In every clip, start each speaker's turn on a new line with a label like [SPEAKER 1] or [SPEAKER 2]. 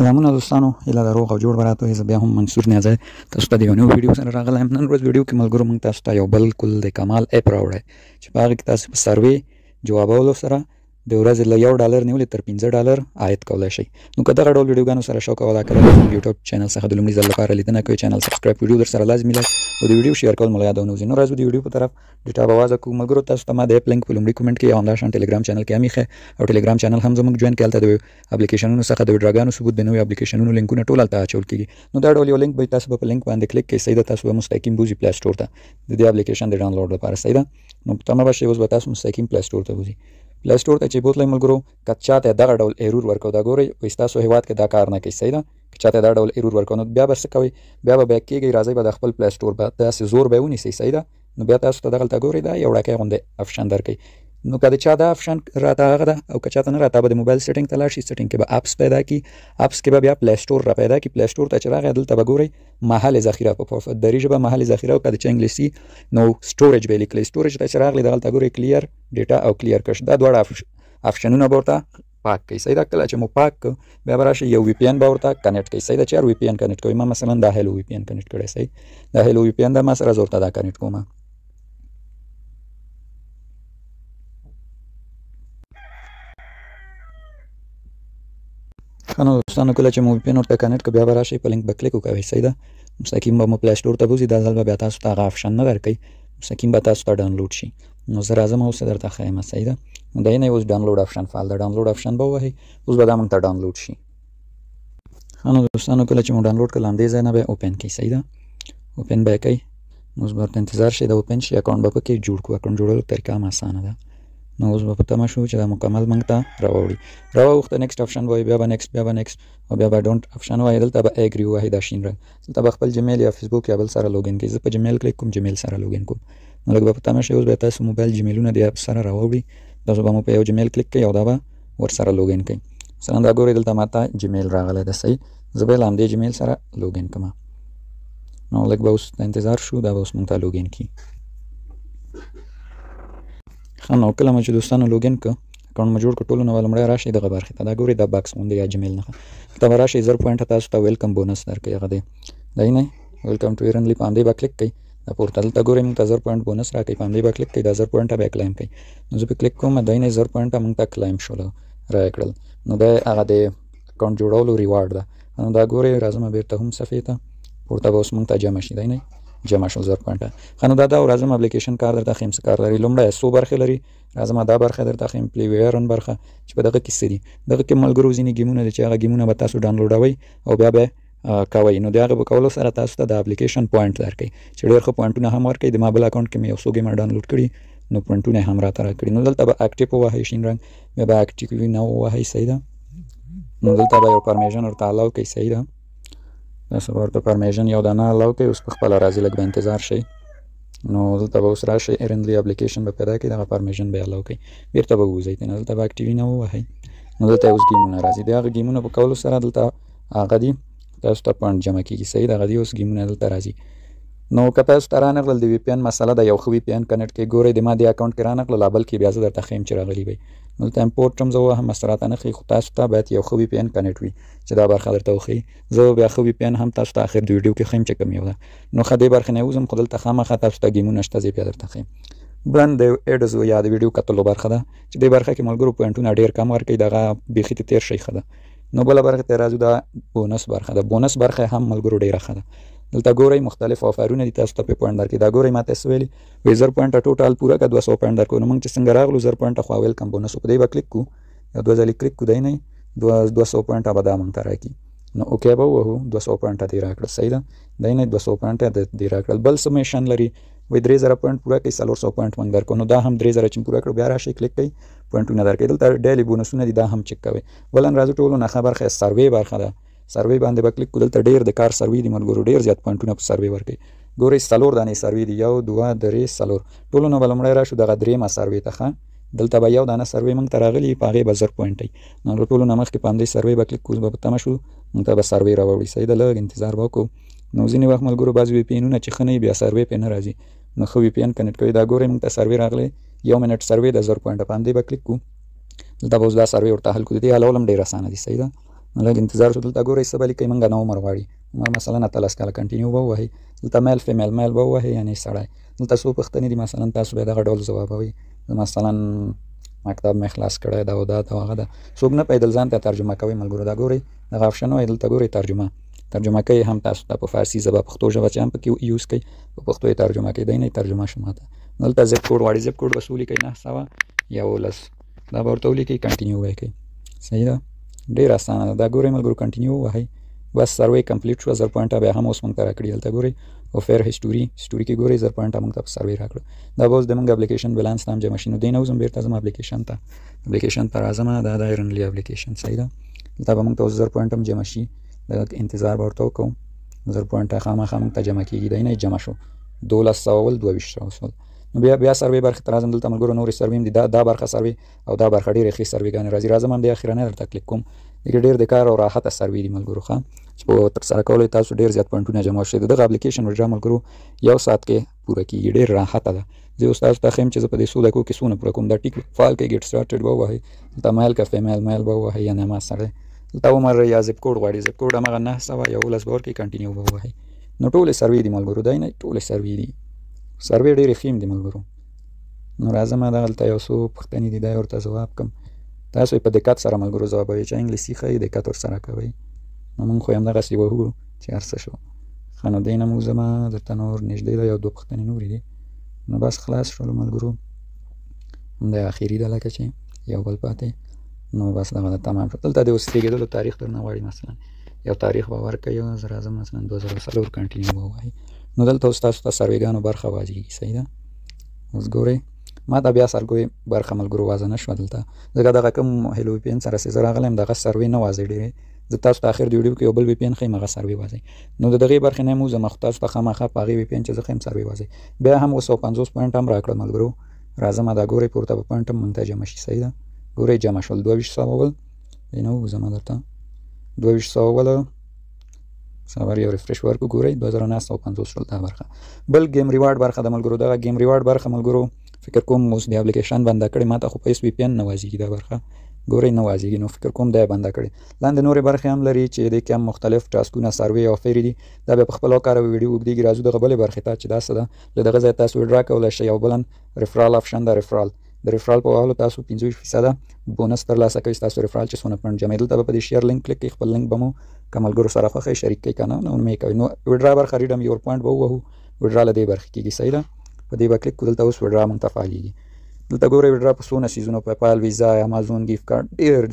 [SPEAKER 1] سلامونه دوستانو، هیله ده روغ او جوړ به راته وي. زه بیا هم منصور نیازی تاسو ته د یو نوي ویډیو سره راغلی یم. نن ورځ ویډیو کې ملګرو موږ تاسو ته یو بالکل د کمال app راوړی چې په هغه کې تاسو په survey جوابولو سره د ورځې له $1 نیولې تر $5 عاید کولی شئ. نو که دغه ډول ویډیوګانو سره شوق او علاقه لرئ، زموږ یوټیوب channel څخه د لومړي ځل لپاره لیدنه کوئ، channel subscribe، ویډیو در سره لازمي like او د ویډیو share کول مو له یاده ونه وځي. نو راځو د ویډیو په طرف. ډیټا به وازه کوو. ملګرو تاسو ته ما د app link په لومړي comment کې او همداشان ټلګرام channel کې هم ایښی او ټلګرام channel هم زموږ join کړئ. هلته د اپلیکیشنونو څخه د ویډراګانو ثبوت، د نویو اپلیکیشنونو لینکونه ټول هلته اچول کېږي. نو دا ډول یو لینک به تاسو به په لینک باندې کلیک کړئ، صحیح ده، تاسو به مستقیم بوځي Play Store ته د دې اپلیکیشن د ډاونلوډ لپاره، صحیح ده. نو په تمه به شئ، اوس به تاسو مستقیم Play Store ته بوځي. Play Store ته چې بوتلی ملګرو، که چاته دغه ډول error ورکو، دا ګورئ وایي ستاسو هېواد کې دا کار نه کوي، صحیح ده. که چاته دا ډول error ورکو نو بیا به څه کوئ؟ بیا به back کېږئ، راځئ به د خپل Play Store به داسې زور به ونیسئ، صحیح ده. نو بیا تاسو ته دغلته ګورئ دا یو وړوکی غوندې option درکوي. نو که د چا دا option راته هغه ده او که چاته نه راته، به د موبایل setting ته لاړ شي، setting کې به apps پیدا کړي، apps کې به بیا Play Store را پیدا کړي. Play Store ته چې راغی دلته به ګورئ محل ذخیره، په دري ژبه محل ذخیره، او که د چا انګلیسي نو storage به یې لیکلی. storage ته چې راغلی دغلته ګورئ clear data او clear cache، دا دواړه option ونه به ورته پاک کړئ، صحیح ده. کله چې مو پاک کړ بیا به راشي یو VPN به ورته connect کړئ، صحیح ده. چې هر VPN connect کوئ، ما مثلا دا Hello VPN connect کړی، صحیح دا Hello VPN ده ما سره، زه ورته دا connect کوم. ښه نو دوستانو، کله چې مو VPN ورته connect کړ بیا به راشئ په لینک به کلیک وکوئ، صحیح ده. مستقیم به مو Play Store ته بوځي. دا ځل به بیا تاسو ته هغه option نه درکوي، مستقیم به تاسو ته ډاونلوډ شي. نو زه راځم اوس درته ښیم، صحیح ده. نو دا نه اوس download option فعال ده، download option به ووهئ، اوس به دا موږ ته ډاونلوډ شي. ښه نو دوستانو، کله چې مو ډاونلوډ کړ همدې ځای نه به open کړئ، صحیح ده. open به یې کړئ، اوس به ورته انتظار شئ دا open شي، account به پکې جوړ کړو. account جوړولو طریقه هم اسانه ده. نو اوس به په تمه شو چې دا مکمل موږ ته راوړي. راووخته next option وایي، بیا به next، بیا به next، او بیا به don't option وایي. دلته به agree ووهئ، دا شین رنګ. دلته به خپل Gmail یا فیسبوک یا بل سره login کړئ. زه په Gmail کلیک کوم، Gmail سره login کوم. نو لږ به په تمه شئ، اوس به تاسو موبایل Gmail ونه د app سره راوړي. تاسو به مو په یو Gmail کلیک کړئ او دا به ورسره login کړئ. مثلا دا ګورئ دلته ماته Gmail راغلی ده، صحیح. زه به له همدې Gmail سره login کړم. نو لږ به اوس انتظار شو، دا به اوس موږ ته login کړي. ښه نو کله مو چې دوستانو login کړ، account مو جوړ کړ، ټولو نه به لومړی راشئ دغه برخې ته. دا ګورئ دا box غوندې یا Gmail نښه، دلته به راشئ 1000 point تاسو ته welcome bonus درکوي. هغه دی دا یې نه welcome to Earnly، په همدې به کلیک کړئ. دا پورته دلته ګورئ موږ ته 1000 point bonus راکوي، په همدې به کلیک کړئ، دا 1000 point به claim کړئ. نو زه پرې کلیک کوم، دا یې نه 1000 point موږ ته claim شول، را یې کړل. نو دا هغه د account جوړولو reward ده. نو دا ګورئ راځم بېرته هم صفحې ته، پورته به اوس موږ ته جمع شي، دا یې نه جمع شول 1000 point. ښه نو دا دا راځم اپلیکیشن کار درته ښیم څه کار لري. لومړی څو برخې لري، راځم دا برخه درته ښیم، play earn برخه چې په دغه کې څه دي. دغه کې ملګرو ځینې game ونه دي چې هغه game ونه به تاسو ډاونلوډوئ او بیا به کوئ. نو د هغه په کولو سره تاسو ته د اپلیکیشن point درکوي چې ډېر ښه point ونه هم ورکوي. د ما بل account کې مې یو څو game ه download کړي، نو point ونه یې هم راته راکړي. نو دلته به active ووهئ شین رنګ، بیا به active نه ووهئ، صحیح ده. نو دلته به یو permission ورته allow کړئ، صحیح ده. تاسو به ورته permission یو دانه allow کړئ، اوس په خپله راځي، لږ به انتظار شئ. نو دلته به اوس راشئ Earnly اپلیکیشن به پیدا کړئ، دغه permission به یې allow کړئ، بېرته به ووځئ ترېنه. دلته به active نه ووهئ. نو دلته اوس game ونه راځي، د هغه game ونو په کولو سره دلته هغه دي تاسو ته point جمع کېږي، صحیح ده. هغه دي اوس game ونه دلته راځي. نو که تاسو ته رانغلل د VPN مسله ده، یو ښه VPN connect کړئ. ګورئ د ما دې account کې رانغلل، بل کې بیا زه درته ښیم چې راغلي وي. نو دلته import هم زه ووهم، مسله راته نه ښیي، خو تاسو ته باید یو ښه VPN connect وي چې دا برخه درته وښیي. زه بیا ښه VPN هم تاسو ته اخر د ویډیو کې ښیم چې کوم یو ده. نو ښه دې برخې نه وځم، خو دلته خامخا تاسو ته game ونه شته، زه یې بیا درته ښیم. بلند د ads یا د ویډیو کتلو برخه ده چې دې برخه کې ملګرو point ونه ډېر کم ورکوي، دغه بیخي ته تېر شئ، ښه ده. نو بله برخه ته راځو، دا بونس برخه ده. بونس برخه هم ملګرو ډېره ښه ده. دلته ګورئ مختلف offer ونه دي تاسو ته په point درکوي. دا ګورئ ما ته څه ویلي، وایي 1000 point total پوره کړه 200 point درکوو. نو موږ چې څنګه راغلو 1000 point خو welcome bonus، په دې به کلیک کړو، یو دوه ځلې کلیک کړو، دی نه 200 point به دا موږ ته راکړي. نو okay به ووهو، 200 point دې راکړل، صحیح ده. دی نه 200 point دې راکړل. بل څه mission لري، وایي 3000 point پوره کړئ، 400 point موږ درکوو. نو دا هم 3000 چې پوره کړو بیا راشئ کلیک کړئ، point ونه درکوي. دلته daily bonus ونه دي، دا هم چک کوئ. بلن راځو ټولو نه ښه برخه survey برخه ده. survey باندې به کلیک کړو، دلته ډېر د کار survey دي ملګرو، ډېر زیات point ونه په survey ورکوي. ګورئ 4 دانې survey دي، 1 2 3 4. ټولو نه به لومړی راشو دغه درېیمه survey ته. ښه دلته به یو دانه survey موږ ته راغلي، په هغې به 1000 point وي. نو له ټولو نه مخکې په همدې survey به کلیک کړو، اوس به په تمه شو موږ ته به survey راوړي، صحیح ده. لږ انتظار به وکړو. نو ځینې وخت ملګرو بعضې VPN ونه چې ښه نه وي بیا survey پرې نه راځي، نو ښه VPN connect کوي. دا ګورئ موږ ته survey راغلی، 1 minute survey د 1000 point، په همدې به کلیک کړو. دلته به اوس دا survey ورته حل کړو. د دې حلول هم ډېر اسانه دي، صحیح ده. نو لږ انتظار شو. دلته ګورئ څه به لیکئ، موږ نه عمر غواړي، عمر مثلا 18 کاله، continue به ووهئ. دلته male female، male به ووهئ یعنې سړی. دلته څو پوښتنې دي، مثلا تاسو به دغه ډول ځوابوئ، مثلا مکتب مې خلاص کړی دا او دا او هغه ده. څوک نه پوهېدل ځان ته ترجمه کوئ ملګرو. دا ګورئ دغه option وایي، دلته ګورئ ترجمه، ترجمه کوي هم تاسو ته په فارسي ژبه، پښتو ژبه چې هم پکې use کوي په پښتو یې ترجمه کوي، دی نه ترجمه شو ماته. دلته zip code غواړي، zip code به څه ولیکئ؟ 911، دا به ورته ولیکئ، continue به یې کوي. صحیح ده، ډېر اسانه ده. دا ګورئ ملګرو continue ووهئ، بس survey complete شوه. 1000 پوینټه بیا هم اوس موږ ته راکړي. دلته ګورئ offer history، history کې ګورئ 1000 پوینټه موږ ته په survey راکړه. دا به اوس د موږ application balance ته هم جمع شي. نو دې نه وځم، بېرته ځم application ته، application ته راځم. دا د Earnly application، صحیح ده. دلته به موږ ته اوس 1000 پوینټ هم جمع شي، لږ انتظار به ورته وکړو. 1000 پوینټه خامخا موږ ته جمع کېږي. دی نه جمع شو، 1222 شول. نو بیا survey برخې ته راځم. دلته ملګرو نورې survey هم دي، دا برخه survey او دا برخه ډېرې ښې survey ګانې راځي. راځم همدې اخرنۍ درته کلیک کوم. دې کې ډېر د کار او راحته survey دي ملګرو، ښه چې په ترسره کولو یې تاسو ډېر زیات پوینټونه جمع شئ. د دغه application withdraw ملګرو یو ساعت کې پوره کېږي، ډېر راحته ده. زه اوس تاسو ته ښیم چې زه په دې څو دقیقو کې څونه پوره کوم. دا tick فعال کړئ، get started به ووهئ، دلته male که female، male به ووهئ یعنې ما سړی. دلته عمر یا zip code غواړي، zip code هماغه 911 به ورکړئ، continue به ووهئ. نو ټولې survey دي ملګرو، دی نه ټولې survey دي، survey ډېرې ښې هم دي ملګرو. نو راځم دغلته یو څو پوښتنې دي، دا یې ورته ځواب کړم. تاسو یې په دقت سره ملګرو ځوابوئ، چې انګلیسي ښه یې دقت ورسره کوئ. نو موږ خو یې همدغسې وهو چې هر څه شو. ښه نو دې نه مو وځم، درته نور نږدې ده، یو دوه پوښتنې نورې دي. نو بس خلاص شولو ملګرو، همدا اخري ده لکه چې یو بل پاتې. نو بس دغه ده تمام شو. دلته د اوس زېږېدلو تاریخ درنه غواړي، مثلا یو تاریخ به ورکوي، زه راځم مثلا 2004، continue به ووهئ. نو دلته اوس تاسو ته survey ګانو برخه واضحېږي، صحیح ده. اوس ګورئ ما ته بیا survey برخه ملګرو واضح نه شوه دلته، ځکه دغه کوم هیلو VPN سره چې زه راغلی یم دغه survey نه واضح ډېرې. زه تاسو ته اخر د ویډیو کې یو بل VPN ښیم، هغه survey واضح. نو د دغې برخې نه یم وځم، خو تاسو ته خامخا په هغې VPN چې زه ښیم survey واضح. بیا هم اوس 150 پوینټ هم راکړه ملګرو. راځم دا ګورئ پورته به پوینټ هم موږ ته جمع شي، صحیح ده. ګورئ جمع شول 2200 ول، دی نه وځم درته 2200 ول. صبر یو refresh ورکړو، ګورئ 2950 شول دا برخه. بل game reward برخه د ملګرو، دغه game reward برخه ملګرو فکر کوم اوس د application بنده کړې، ما ته خو په هېڅ VPN نه واضحېږي دا برخه، ګورئ نه واضحېږي، نو فکر کوم دا یې بنده کړې. لاندې نورې برخې هم لري چې دې کې هم مختلف task ونه، survey او offer دي، دا بیا په خپل کار ویډیو اوږدېږي. راځو دغه بلې برخې ته چې دا څه ده. له دغه ځایه تاسو withdraw کولی شئ. یو بل referral option ده، referral د referral په وهلو تاسو 25% بونس ترلاسه کوئ. ستاسو referral چې څونه پوینټ جمع، دلته به په دې share link کلیک کړئ، خپل لینک به مو که ملګرو سره خوښ شریک کړئ، که نه نو مې کوئ. نو withdraw برخه redeem your point به ووهو، withdraw له دې برخې کېږي، صحیح ده. په دې به کلیک کړو، دلته اوس withdraw موږ ته فعالېږي. دلته ګورئ withdraw په څونه څیزونو، PayPal، Visa، Amazon gift card، ډېر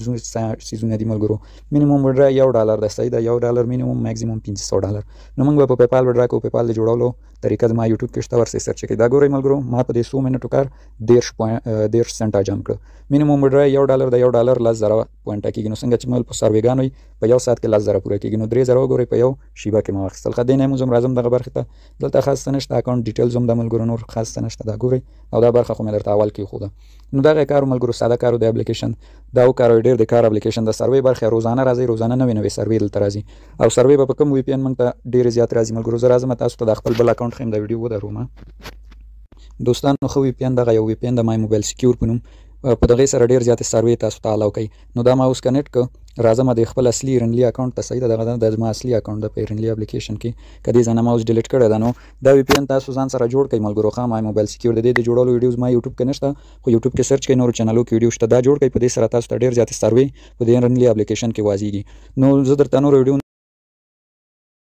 [SPEAKER 1] څیزونه دي ملګرو. minimum withdraw $1 ده، صحیح ده، $1 minimum، maximum $500. نو موږ به په PayPal withdraw کوو. PayPal د جوړولو طریقه زما یوټیوب کې شته، ورسې search کړئ. دا ګورئ ملګرو ما په دې څو منټو کار 30 سنټه جمع کړ. minimum withdraw $1 ده، $1 10,000 پوینټه کېږي. نو څنګه چې مې په survey ګانو یې په یو ساعت کې 10,000 پوره کېږي، نو 3,000 وګورئ په یو شیبه کې ما واخیستل. ښه دې نه موږ راځم دغه برخې ته. دلته خاص څه نشته، account details هم د ملګرو نور خاص څه نشته، دا ګورئ. او دا برخه خو مې درته اول کې وښوده. نو دغه کار ملګرو ساده کار د application دا وکاروئ، ډېر د کار application د survey برخه روزانه راځي، روزانه نوې نوې survey دلته راځي. او survey به په کوم VPN موږ ته ډېرې زیات راځي ملګرو. زه راځم تاسو ته د خپل بل account ښیم، دا ویډیو ودروم. دوستانو ښه VPN دغه یو VPN د My Mobile Secure په نوم، په دغې سره ډېر زیاتې survey تاسو ته allow کوي. نو دا ما اوس connect کړ، راځم د خپل اصلي Earnly account ته، صحیح ده. دغه د زما اصلي account ده په Earnly application کې، که دې ځای نه ما اوس delete کړی ده. نو دا VPN تاسو ځان سره جوړ کړئ ملګرو. ښه My Mobile Secure د دې د جوړولو ویډیو زما یوټیوب کې نشته، خو یوټیوب کې search کړئ، نورو چینلو کې ویډیو شته، دا جوړ کړئ. په دې سره تاسو ته ډېر زیاتې survey په دې Earnly application کې واضحېږي. نو زه درته نورو ویډیو